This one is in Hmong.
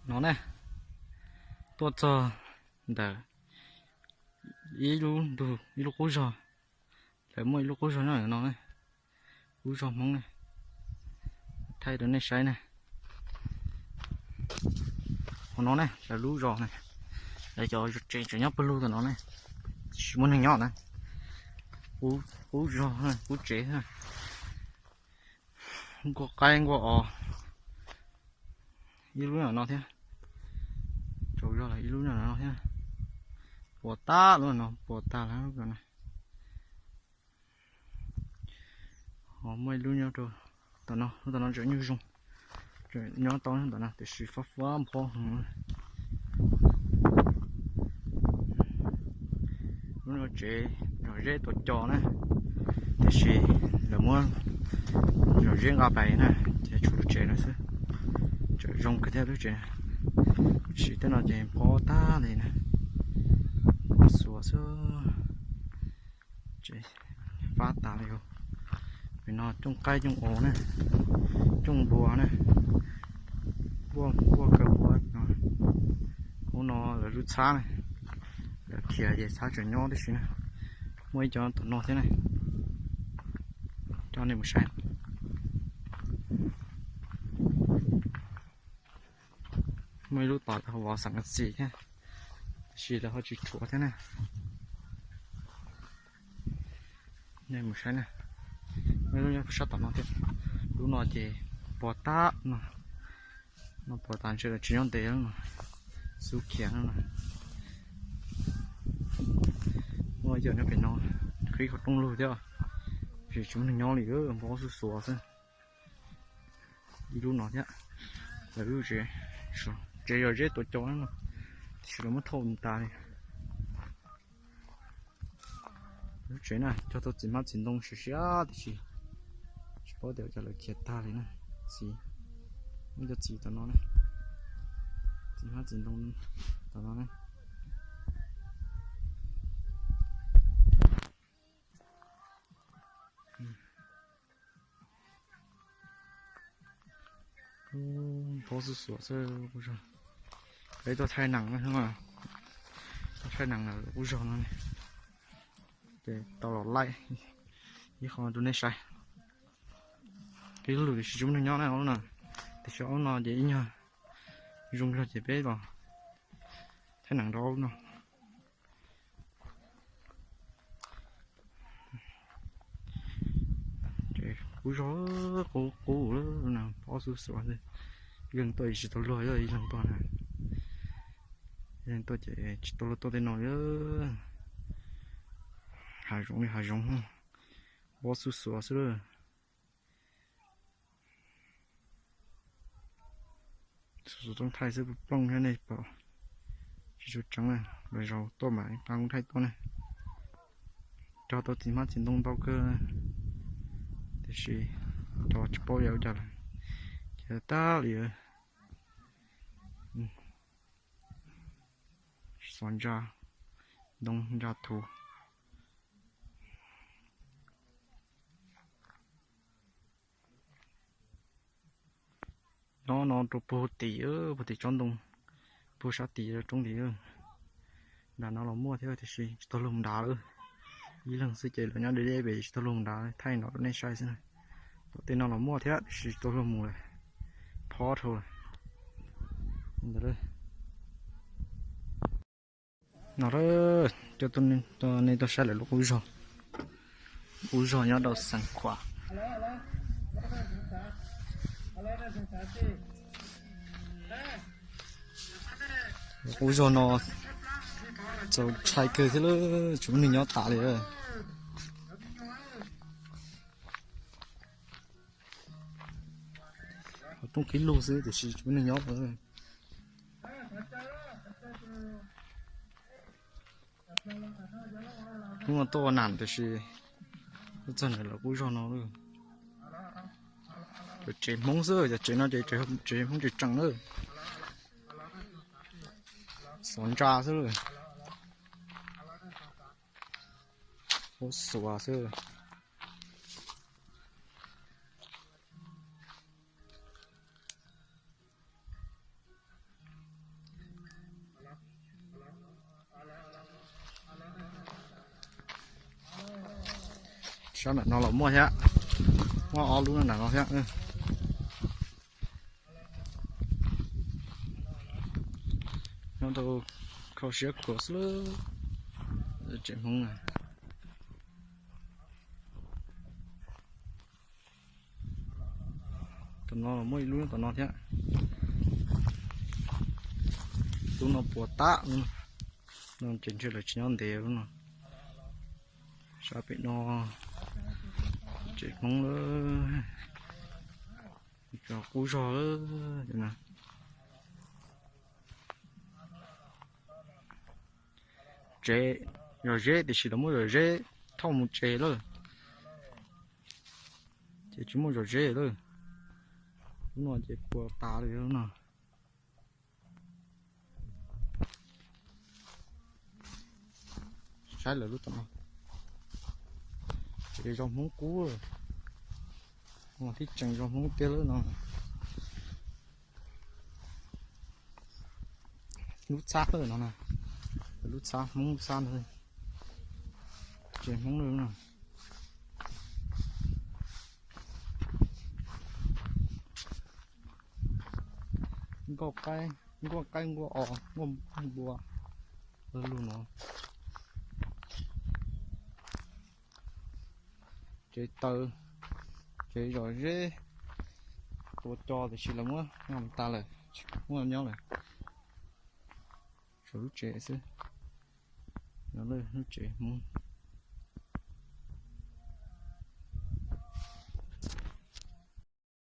No ne, tuaj txog ntawm ib lub ntug ib lub qub zog, lawv muaj ib lub qub zog nyob no ne, qub zog Hmoob ne, thaij rau nej saib ne. Qhov no ne lawv lub zos ne, lawv cov tsev tseem nyob pawg lug tom no ne, tsis muaj neeg nyob na. Qub zog, qub tsev, nkuaj qaib nkuaj os, ib lub no thiab, tsaus zog los ib lub no thiab, puas tag lub no, puas tag lub no. Ho muaj ib lub nyob rau tom no, lub tom no tseem nyuj zoo, tseem nyob tau ntawm no tiam sis fab fab nphob heev. Lub no tsev zom zeb tuav cos na, tiam sis lawv muab zom zeb nqa pais na, ces tshuav lub tsev no xwb. Tseem zoo kawg thiab lub tsev, tiam sis tej no ces nphob tag li na, nphob xuav xwb. Fab tas li. Pem no cooj qaib cooj os na, cooj npua na, nkuaj kawg ua no. Ub no lawv lub txhab na, lawv khiav ces txhab tseem nyob tib si na. Muaj ib co tom no thiab na, coj nej mus saib. Muaj ib lub tom vov xeem txim thiab, tiam sis lawv ho tsis rhuav thiab na. Nej mus saib na, muaj ib lub nyob sab tom no thiab. Lub no ces puas tag no, no puas tas ntshe lawv tsis nyob ntev no, xub khiav no. Muaj ib co nyob pem no, qhib qhov rooj lug thiab, tiam sis tsis muaj neeg nyob li, nphob xuav xuav xwb. Ib lub no thiab, lawv lub tsev, tsev zom zeb tuav cos no, tiam sis lawv muab thauj mus tas li. Lub tsev na cog tau txiv hmab txiv ntoo siav siav tiam sis tsis paub tias ua cas lawv khiav tag li na. Txiv, muaj cov txiv tom no ne, txiv hmab txiv ntoo tom no ne. Nphob xuav xuav xwb. Peb tuaj thaij nees, tuaj thaij nees lawm qub zog no ne, ces tau los laij ib qho rau nej saib. Qhib lug tiam sis tsis muaj neeg nyob na, tiam sis ob lub no ces ib nyuag zoo zog ces peb los thaij nees rau ob lub no. Qub zog, qub qub, nphob xuav xuav xwb. Ib leeg tuaj tsis tau luag, ib leeg tuaj na, ib leeg tuaj ces tsis tau luag tuaj tej no li. Hav zoov li hav zoov, nphob xuav xuav xwb. Xuav xuav rooj thaij xwb, plooj thiab nej pom tsis tshua tseev na. Lwm zaus tuaj mam nqa rooj thaij tuaj ne. Cog tau txiv hmab txiv ntoo ntau kawg, tiam sis cog tsis paub yog ua cas lawm, khiav tag li. Xov ntsa, ntoo ntsa thuv. Nyob no rau puag tim, puag tim tsob ntoo, puag sab tim roob tim. Nram no los muaj thiab tiam sis tsis tau luag mus nrad lawm. Ib leeg xwb ces lawv nyob deb deb pem tsis tau luag mus nrad, thaij no rau nej saib xwb na. Tom tej no los muaj thiab tiam sis tsis tau luag mus lawm, phob dhau lawm. Ntawd, no, coj nej tuaj saib lawv lub qub zog. Qub zog nyob rau Xeev Khuam. Qub zog no txaus ntshai kawg thiab lawm, tsis muaj neeg nyob tas li. Qhov rooj qhib lug xwb tiam sis tsis muaj neeg nyob. Hnub no tuaj ua nam tiam sis tuaj txog ntawm lawv qub zog no lawm. Cov tsev Hmoob xwb, cov tsev no ces tsev Hmoob tseem tseem lawm. Xov ntsa xwb lawm. Ua xuav xwb. Sab nram no los muaj thiab, muaj ob lub nram no thiab. Nyob rau kho siab khuav xwb lawm, tsev Hmoob na. Tom no los muaj ib lub tom no thiab. Lub no puas tab, no ces ntshe lawv tsis nyob ntev lub no. Sab pem no tsev Hmoob lawm, cov qub zog lawm. Tsev zom zeb tiam sis lawv muab zom zeb thauj mus tsev lawm, ces tsis muaj zom zeb lawm. Lub no ces puas tas li lub no. Saib lawv lub tom no, tsev zos Hmoob qub, no thiaj tseem zos Hmoob tiag lawm no. Lub txhab lawm no na, lub txhab Hmoob, lub txhab no, tsev Hmoob lawm no. Nkauj qaib, nkauj qaib, nkauj os, nkauj npua, lug no. Tsev taws, tsev zom zeb, tua co tiam sis lawv muab nqa tas lawm, tsis muaj nyob lawm. Tshuav lub tsev xwb, lub tsev Hmoob.